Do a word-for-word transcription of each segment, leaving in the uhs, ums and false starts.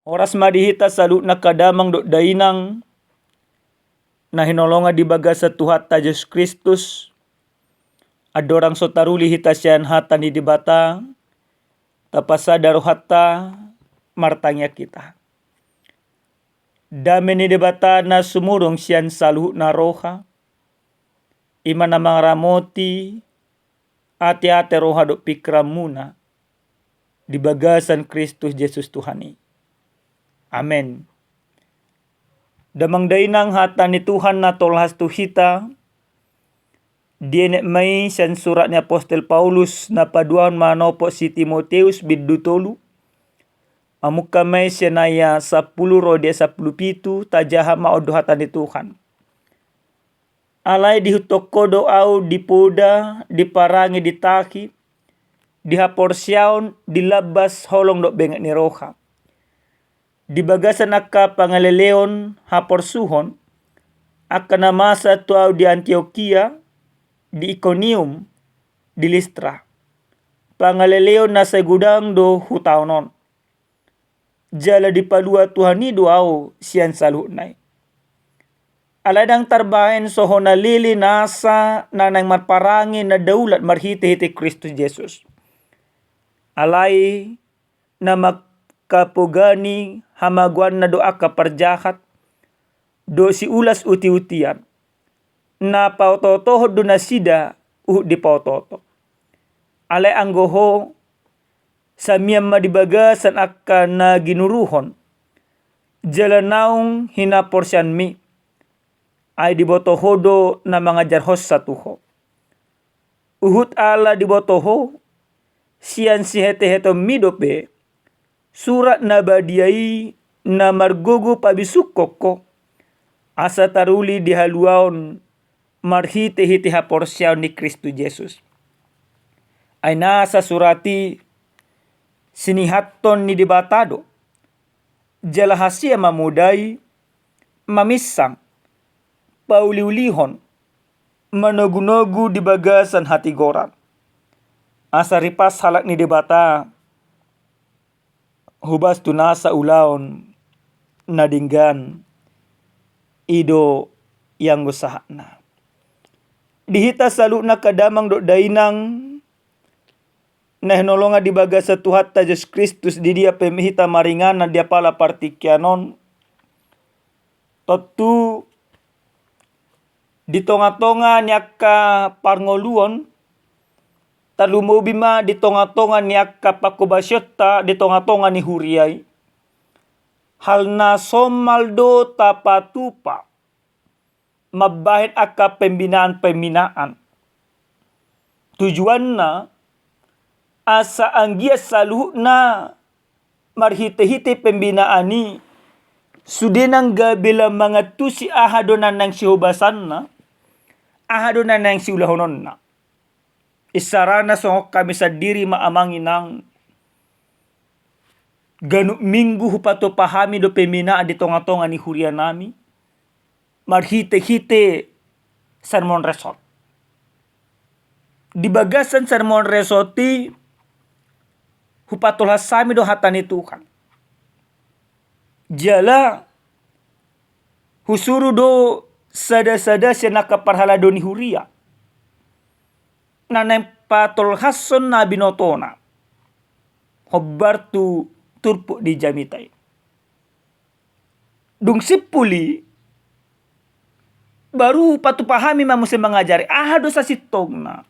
Horas ma di hita saluhutna angka damang dohot dainang na hinaholongan di bagasan Tuhanta Jesus Kristus. Andorang so taruli hita sian hata ni Debata, tapasada rohanta, martangiang hita. Dame ni Debata na sumurung sian saluhutna roha, i ma na mangaramoti ateate, roha dohot pingkiranmuna di bagasan Kristus Jesus Tuhan i. Amen. Damang dainang, hata ni Tuhan na tolhas tu hita dienet ma i sian surat ni apostel Paulus na paduahon manopot si Timoteus bindu tolu. Mamungka ma i sian ayat sampulu ro di ayat sampulu pitu, tajaha ma on do hata ni Tuhan. Alai diihuthon ho do ahu di poda, di parange, di tahi, di haporseaon, di lambas, holong dohot benget ni roha. Di bagasan angka pangaleleon haporsuhon, angka na masa tu ahu di Antiokia, di Ikonium, di Listra. Pangaleleon na sai godang do hutaon on. Jala dipalua Tuhan i do ahu sian saluhutna i. Alai ndang tarbahen songon na lele nasa na naeng marparange na daulat marhitehite Kristus Jesus. Alai na mangkapogani hamagoanna do angka parjahat, dohot siulas utiutian. Na paotootohon do nasida huhut dipaotooto. Alai anggo ho, sai mian ma di bagasan angka na ginuruhon, jala naung hinaporseaonmi, ai diboto ho do na mangajarhonsa tu ho. Huhut ala diboto ho, sian sihetehetonmi dope, surat na badia i na margogo pabisukkon ho, asa taruli di haluaon marhitehite haporseaon ni Kristus Jesus. Ai nasa surat i sinihathon ni Debata do, jala hasea mamodai, maminsang, pauliulihon, manogunogu di bagasan hatigoran. Asa ripas halak ni Debata, hobas tu nasa ulaon na denggan, i do ianggo sahatna. Di hita saluhutna angka damang dohot dainang, na hinaholongan di bagasan Tuhanta Jesus Kristus, di dia pe hita maringanan di apala partingkian on. Tontu di tongatonga ni angka parngoluon, tarlumobi ma di tongatonga ni angka panghobasionta, di tongatonga ni huria i. Hal na somal do tapatupa mambahen angka pembinaan-pembinaan. Tujuanna, asa anggiat saluhutna marhitehite pembinaan i, sude nang gabe lam mangantusi aha do na naeng sihobasanna, aha do na naeng siulahononna. Isarana songon hami sandiri ma amang inang, ganup minggu hupatupa hami do pembinaan di tongatonga ni hurianami, marhitehite sermon resort. Di bagasan sermon resort i, hupatolhas hami do hata ni Tuhan. Jala husuru do sadasada sian angka parhalado ni huria na naeng patolhashon na binotona hombar tu turpuk di jamita i. Dung simpul i, baru hupatupa hami ma muse mangajari, aha do sasintongna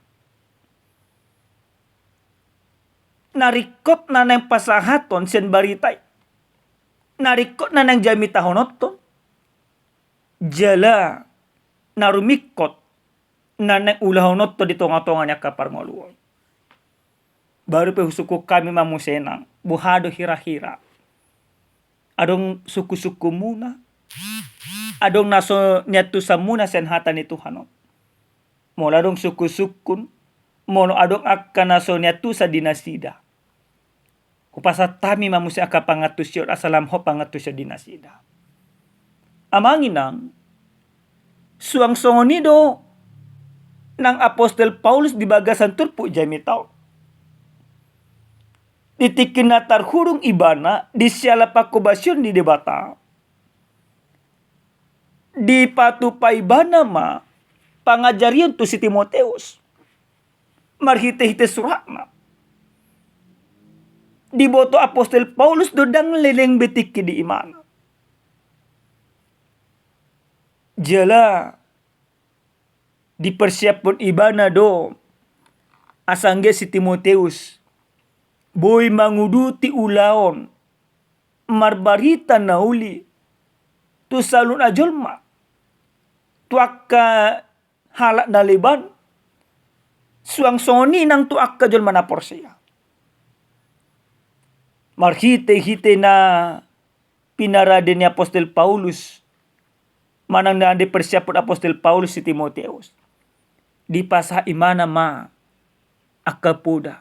na ringkot na naeng pasahathon sian barita i, na ringkot na naeng jamitahononton, jala na rumingkot na naeng ulahononton di tongatonga ni angka parngoluon. Baru pe husungkun hami ma muse nang, boha do hirahira? Adong sungkunsungkunmuna? Adong na so niantusanmuna sian hata ni Tuhan on? Molo adong sungkunsungkun, molo adong angka na so niantusan di nasida, hupasahat hami ma muse angka pangantusion asa lam hot pangantusion di nasida. Amang inang, suang songon i do nang apostel Paulus di bagasan turpuk jamita on. di tingki na tarhurung ibana di siala panghobasion ni Debata, dipatupa ibana ma pangajarion tu si Timoteus marhitehite suratna. Diboto apostel Paulus do ndang leleng be tingki di ibana. Jala dipersiaphon ibana do asa anggiat si Timoteus boi manguduti ulaon marbarita na uli tu saluhutna jolma, tu angka halak na leban, suang songon i nang tu angka jolma na porsea. Marhitehite na pinarade ni apostel Paulus manang na dipersiaphon apostel Paulus si Timoteus, dipasahat ibana ma angka poda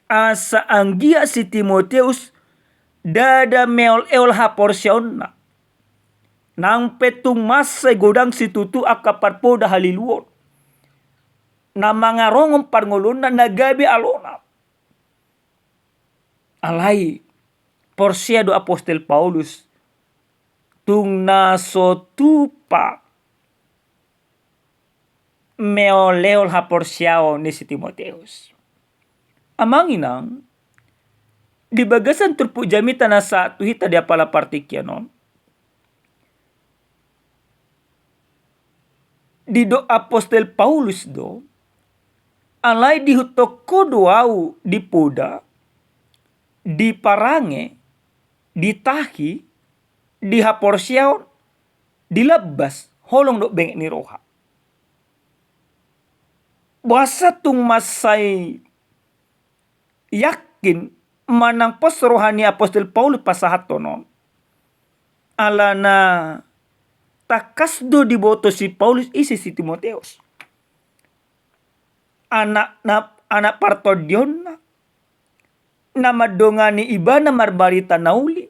asa anggiat si Timoteus ndada meoleol haporseaonna. Nang pe tung mansai godang situtu angka parpoda haliluon na mangarongon parngoluonna na gabe alona. Alai porsea do apostel Paulus tung na so tupa meoleol haporseaon ni si Timoteus. Amang inang, di bagasan turpuk jamita na sahat tu hita di apala partingkian on, didok apostel Paulus do, alai diihuthon ho do au di poda, di parange, di tahi, di haporseaon, di lambas, holong dohot benget ni roha. Boasa tung mansai yakin manang pos roha ni apostel Paulus pasahathon on? Alana tangkas do diboto si Paulus ise si Timoteus. Anak na, anak partondionna, na mandongani ibana marbarita na uli,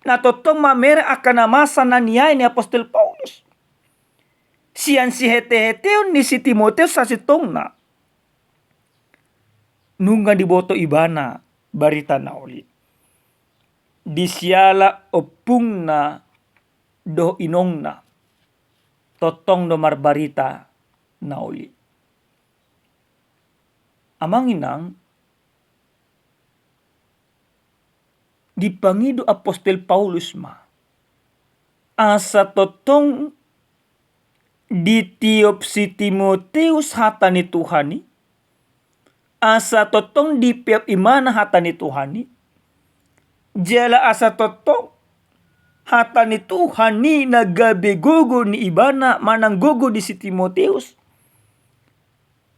na tongtong mamereng angka na masa na niae ni apostel Paulus. Sian siheteheteon ni si Timoteus sasintongna, nunga diboto ibana barita na uli. Di siala ompungna dohot inongna, tongtong do marbarita na uli. Amang inang, dipangido apostel Paulus ma asa tongtong ditiop si Timoteus hata ni Tuhan i, asa tongtong dipeop ibana hata ni Tuhan i, jala asa tongtong hata ni Tuhan i na gabe gogo ni ibana manang gogo di si Timoteus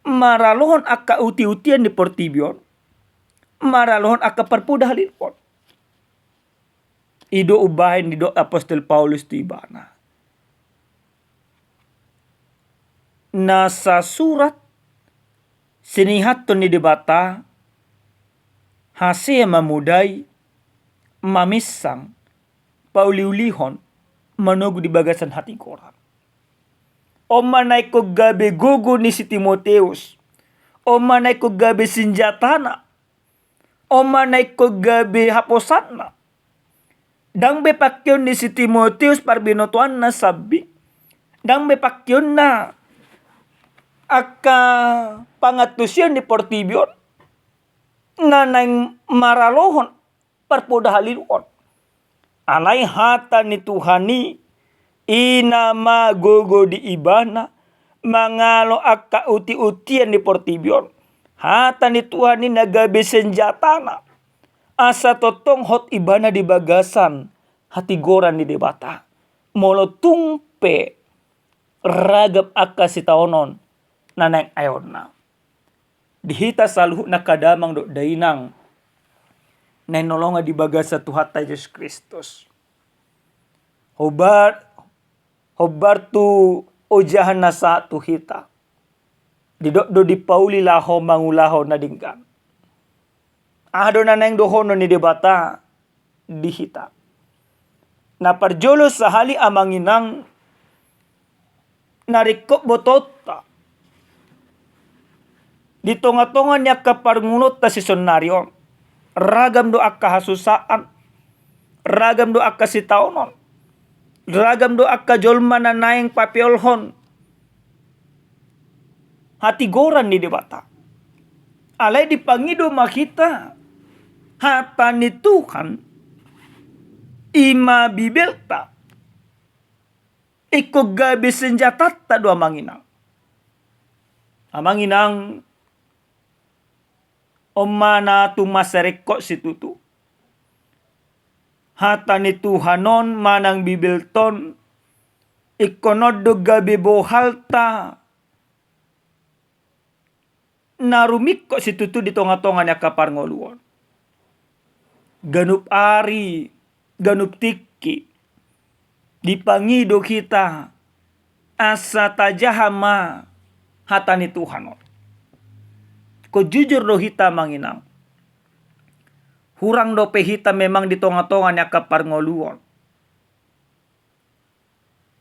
maralohon angka utiutian ni portibi on, maralohon angka parpoda haliluon. I do umbahen didok apostel Paulus tu ibana, na sasurat sinihathon ni Debata, hasea mamodai, maminsang, pauliulihon, manogu di bagasan hatigoran. On ma na ingkon gabe gogo ni si Timoteus. On ma na ingkon gabe sinjatana. On ma na ingkon gabe haposanna. Ndang be pangkeon ni si Timoteus parbinotoanna sambing. Ndang be pangkeonna angka pangantusion ni portibi on na naeng maralohon parpoda haliluon. Alai hata ni Tuhan i, i na magogo di ibana mangalo angka utiutian ni portibi on. Hata ni Tuhan i na gabe senjatana asa tongtong hot ibana di bagasan hatigoran ni Debata. Molo tung pe ragam angka sitaonon na naeng aeonna. Di hita saluhutna angka damang dohot dainang na hinaholongan di bagasan Tuhanta Jesus Kristus. Hombar, hombar tu ojahan na sahat tu hita. Didok do dipauli laho mangulahon na denggan. Aha do na naeng dohonon ni Debata di hita? Na parjolo sahali amang inang na ringkot botoonta di tongatonga ni angka parngoluonta sisonari on. Ragam do angka hasusaan, ragam do angka sitaonon, ragam do angka jolma na naeng papeolhon hatigoran ni Debata. Alai dipangido ma hita hata ni Tuhan, i ma Bibelta, ingkon gabe senjatanta do, amang inang. Amang inang, on ma na tung mansai ringkot situtu. Hata ni Tuhan on manang Bibelta on, ingkon on do gabe bohalta na rumingkot situtu di tonga-tonga ni angka parngoluon. Ganup ari, ganup tingki, dipangido hita asa tajaha ma hata ni Tuhan on. Ingkon jujur do hita, amang inang. Hurang dope hita memang di tonga-tonga ni angka parngoluon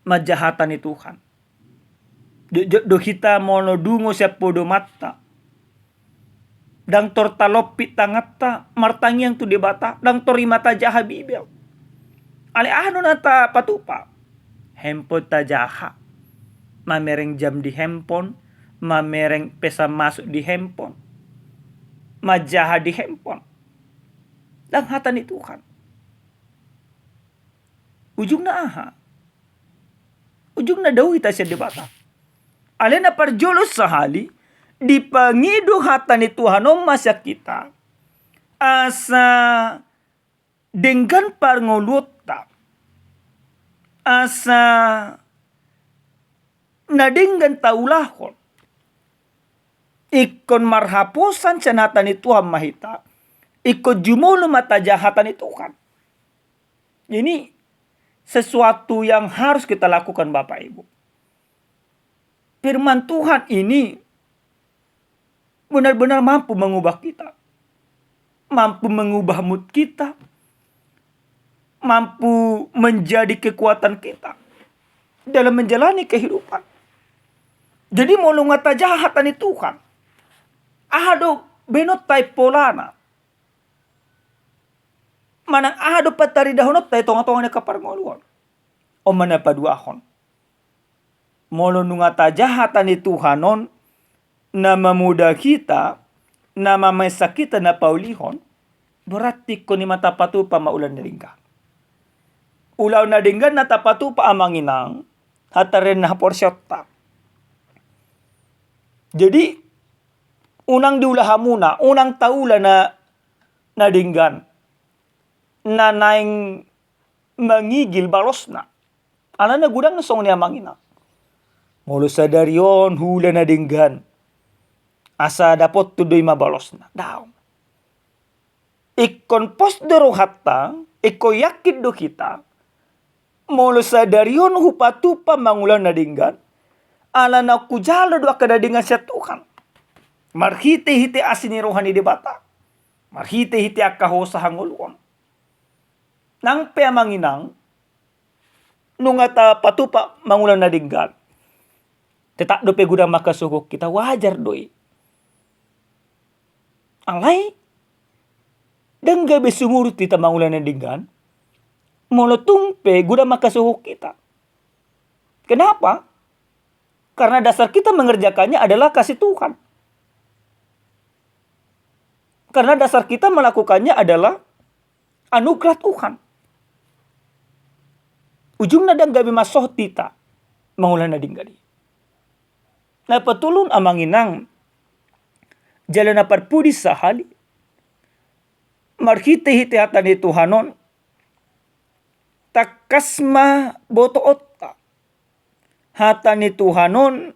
manjaha hata ni Tuhan. Jotjot do hita molo dungo sian podomanta, ndang tor talompit tanganta martangiang tu Debata, ndang tor i ma tajaha Bibel. Alai aha do na tapatupa? Handphone tajaha. Mamereng jam di handphone, mamereng pesan masuk di handphone, manjaha di handphone. Ndang hata ni Tuhan. Ujungna aha? Ujungna dao hita sian Debata. Alai na parjolo sahali, dipangido hata ni Tuhan on ma sian hita asa denggan parngoluonta, asa na denggan taulahon. Ingkon marhaposan sian hata ni Tuhan ma hita. Ingkon jumolo ma tajaha hata ni Tuhan. Ini sesuatu yang harus kita lakukan, Bapak Ibu. Firman Tuhan ini benar-benar mampu mengubah kita, mampu mengubah mood kita, mampu menjadi kekuatan kita dalam menjalani kehidupan. Jadi, molo nunga tajaha hata ni Tuhan, aha do baenonta i polana? Manang aha do pataridahononta i tonga-tonga ni angka parngoluon? On ma na paduahon. Molo nunga tajaha hata ni Tuhan on, na mamuda hita, na mamainsa hita na paulihon, berarti ingkon i ma tapatupa ma ulaon na denggan. Ulaon na denggan na tapatupa, amang inang, hatarian na haporseaonta. Jadi, unang diula hamuna, unang taula na, na denggan, na naeng mangigil balosna. Alana godang na songon i, amang inang. Molo sadari on huula na denggan, asa dapothon do i ma balosna. Daong. Ingkon pos do rohanta, ingkon yakin do hita, molo sadari on hupatupa mangula na denggan, alana hujalo do angka na denggan sian Tuhan. Marhite-hite asi ni roha ni Debata. Marhite-hite angka hosa hangoluon. Nang pe, amang inang, nunga tapatupa mangula na denggan, tetap dope godang mangkasohot hita, wajar do i. Alai, ndang gabe sumurut hita mangula na denggan, molo tung pe godang mangkasohot hita. Kenapa? Karena dasar kita mengerjakannya adalah kasih Tuhan. Karena dasar kita melakukannya adalah anugerah Tuhan. Ujungna ndang gabe mansohot hita mangula na denggan i. Na patolun, amang inang, jala na parpudi sahali, marhite-hite hata ni Tuhan on, tangkas ma botoonta. Hata ni Tuhan on,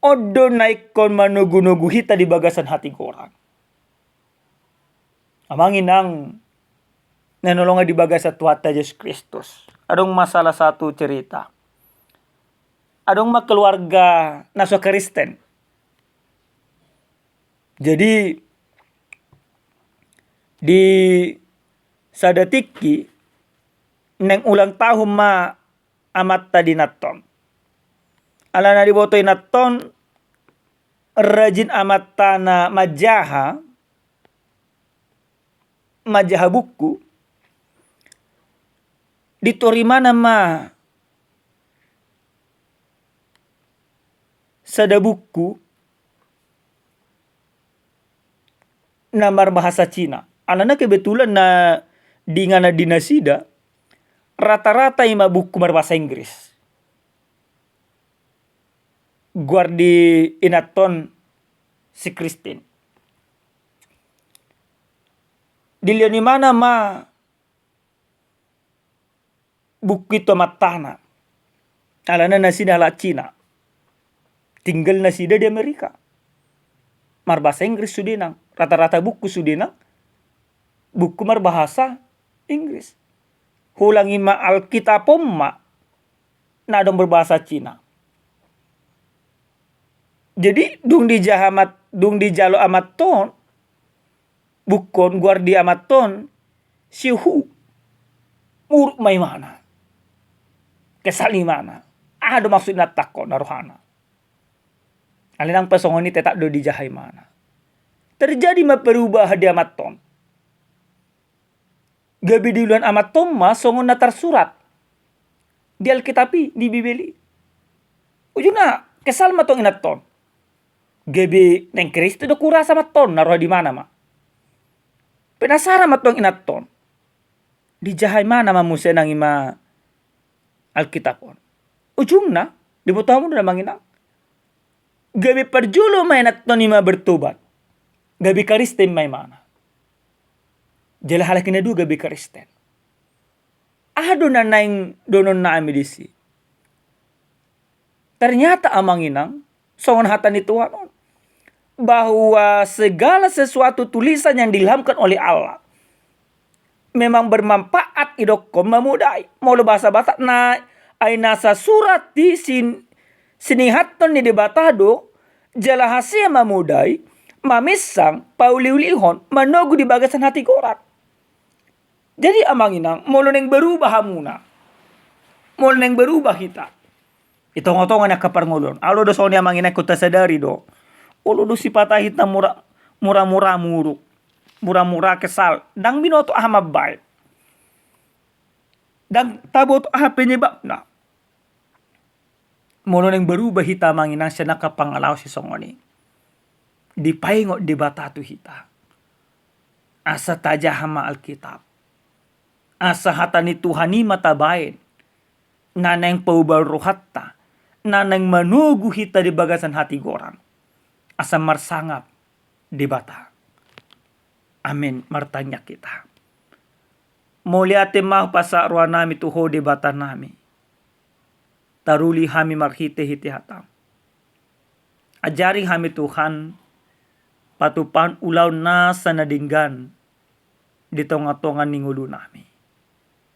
on do na ingkon manogu-nogu hita di bagasan hatigoran. Amang inang na hinaholongan di bagasan Tuhanta Jesus Kristus, adong ma salah satu cerita. Adong ma keluarga na so Kristen. Jadi, di sada tingki, naeng ulang tahun ma amanta di inanta on. Alana diboto inanta on, rajin amanta na manjaha, manjaha buku, ditorimana ma sada buku na marbahasa Cina. Alana kebetulan na di inganan di nasida, rata-rata i ma buku marbahasa Inggris. Goar di inanton si Kristen. Dilehon imana ma buku i tu amantana. Alana nasida halak Cina. Tinggal nasida di Amerika. Marbahasa Inggris sude nang. Rata-rata buku sude nang buku marbahasa Inggris. Holan i ma Alkitab on ma na adong berbahasa Cina. Jadi dung dijaha amat, dung dijalo amanton buku on, goar di amanton si Hu, muruk ma imana. Kesal imana. Aha do maksud ni antangkon na rohana? Alana nang pe songon i tetap do dijaha imana. Terjadi ma perubahan di amanton. Gabe diuluhon amanton ma songon na tarsurat di Alkitab i, di Bibel i. Ujungna kesal ma tong inanton. Gabe naeng Kristen do hurasa amanton, na roha di imana ma. Penasaran ma tong inanton. Dijaha imana ma muse nang i ma Alkitab on. Ujungna, diboto hamu do na amang inang, gabe parjolo ma inanton i ma bertobat. Gabe Kristen ma imana. Jala halak i na dua gabe Kristen. Aha do na naeng dohononnami disi? Ternyata amang inang, songon hata ni Tuhan on, bahwa segala sesuatu tulisan yang diilhamkan oleh Allah memang bermanfaat, idokkon mamodai. Molo bahasa Batak na ai nasa surat i sin-, sinihathon ni Debata do, jala hasea mamodai, maminsang, pauliulihon, manogu di bagasan hatigoran. Jadi amang inang, molo naeng berubah hamuna, molo naeng berubah hita, di tongatonga ni angka parngoluon, olo do songon i amang inang, ingkon tasadari do, olo do sipata hita mura, mura-mura muruk, mura-mura kesal, ndang binoto aha mambaen, ndang taboto aha penyebabna. Molo naeng berubah hita amang inang sian angka pangalaosi songon i, dipaingot Debata tu hita asa tajaha ma Alkitab, asa hata ni Tuhan i ma tabaen, na naeng paubahon rohanta, na naeng manogu hita di bagasan hatigoran, asa marsangap Debata. Amen. Martangiang hita. Mauliate ma hupasahat rohanami tu Ho Debatanami. Taruli hami marhitehite hataM. Ajari hami Tuhan, patupahon ulaon nasa na denggan di tongatonga ni ngolunami.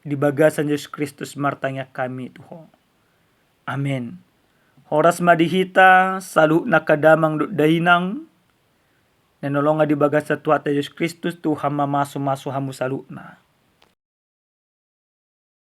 Di bagasan Jesus Kristus martangiang hami tu Ho. Amen. Horas ma di hita saluhutna angka damang dohot dainang na hinaholongan di bagasan Tuhanta Jesus Kristus. Tuhan ma mamasumasu hamu saluhutna.